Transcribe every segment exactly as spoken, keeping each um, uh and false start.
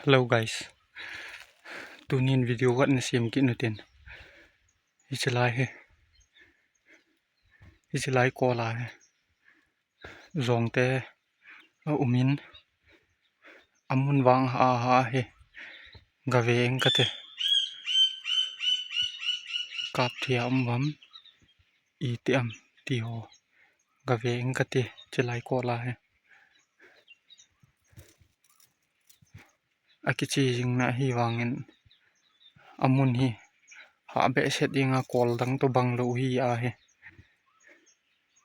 Hello guys. Tunin video khat na sem kit nu tin. Hiche lai hi. Hiche lai kol a hi. Jong te a um in, amun vang ha ha hi. Gave ing kate. Kap thei a um vam. Iti am ti ho. Gave ing kate. Hiche lai kol a hi. Akiche jing na hi vangin amun hi ha behseh ding a, kol dang to bang lou hi a hi.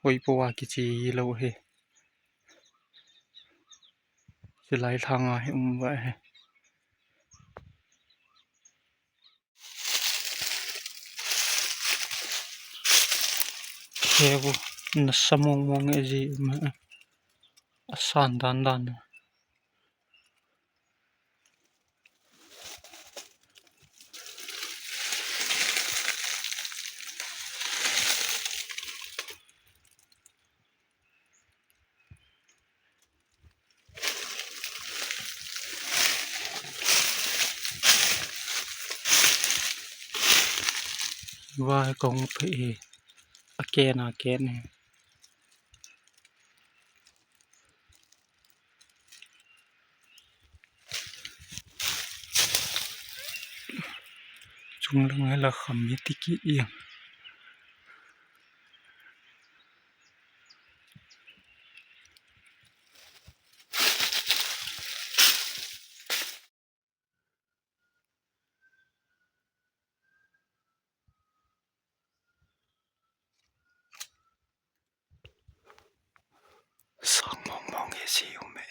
Hoipo a kiche hi lou hi. Hiche lai lhang a hi um va hi. Khebu nasa mong mong e ji um e. Asan dan dan. Vai kong phe e. Aken aken e. Chunglang hi la kham hi tiki iang. Sang mong mong e si um e.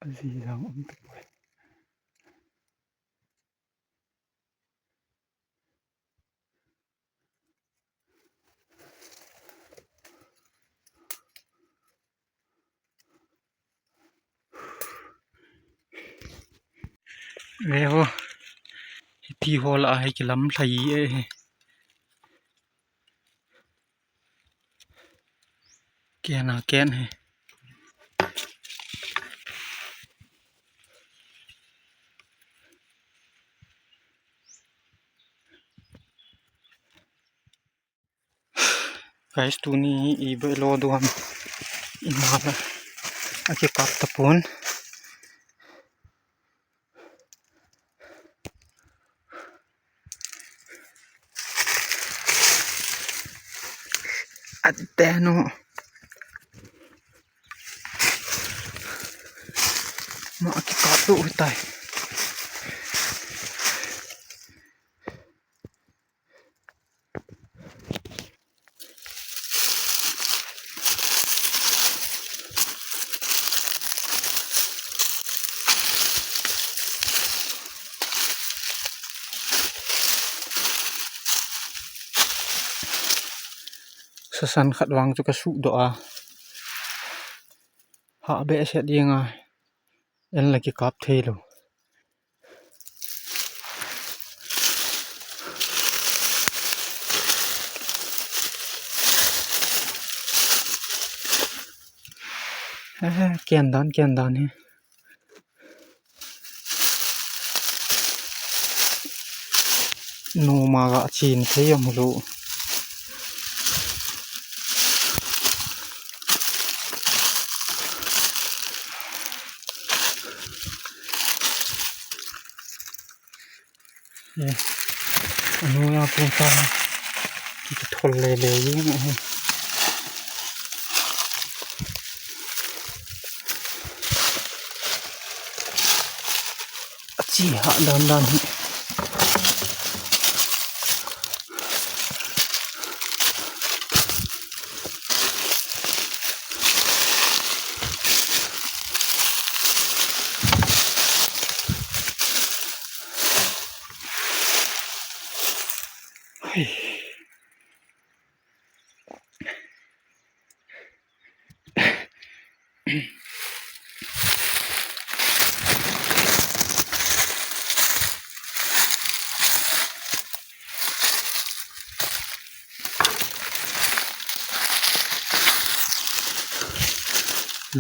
Aji jang um tapoi. Ve ho. Hiti ho la hi kilam lhai e. Ken a ken hi. Guys, tuni hi ibe lo duam. Ima la. Akikap tapon. Atenu. Ma akikap tu tai. Sasan khat vang chu kasuh doh a. Ha behseh ding a. En la kikap thei lou. Eh, ken dan, ken dan hi. Numa ga chin thei am lou. Eh. Anu ya pun ta. Kithol le le jing ahi. Achi ha dan dan hi. Hei.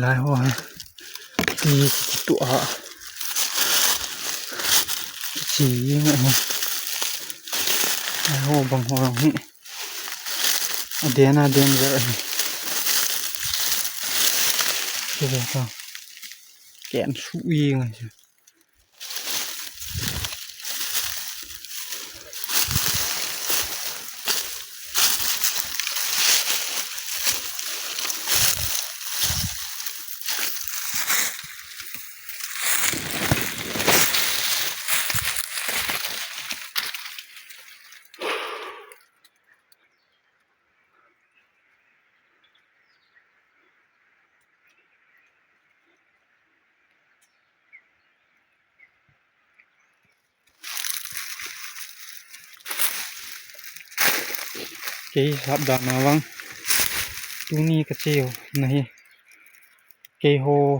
Lai ho ha. Ti tu a. Chi nga ho. Lai ho bang ho hi. Aden, aden, ve. Kile ta. Ken su i ngai. Kei sap dan a vang. Tuni ka cheu na hi. Keiho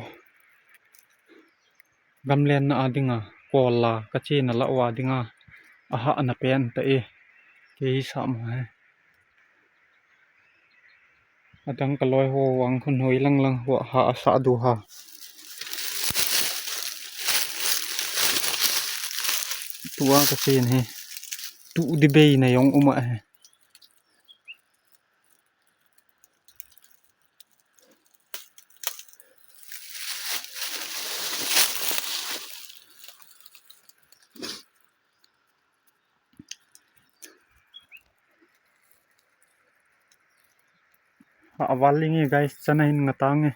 gamlen na a dinga, kol la ka chena la wa dinga, a ha na pen ta e. Kei sap ma he. Adang ka loi ho vang khun hoi lang lang ho ha a sa du ha. Tua ka chen hi. Tu di bei na jong um a he. Ha, aval inge guys, chana hin nga tange.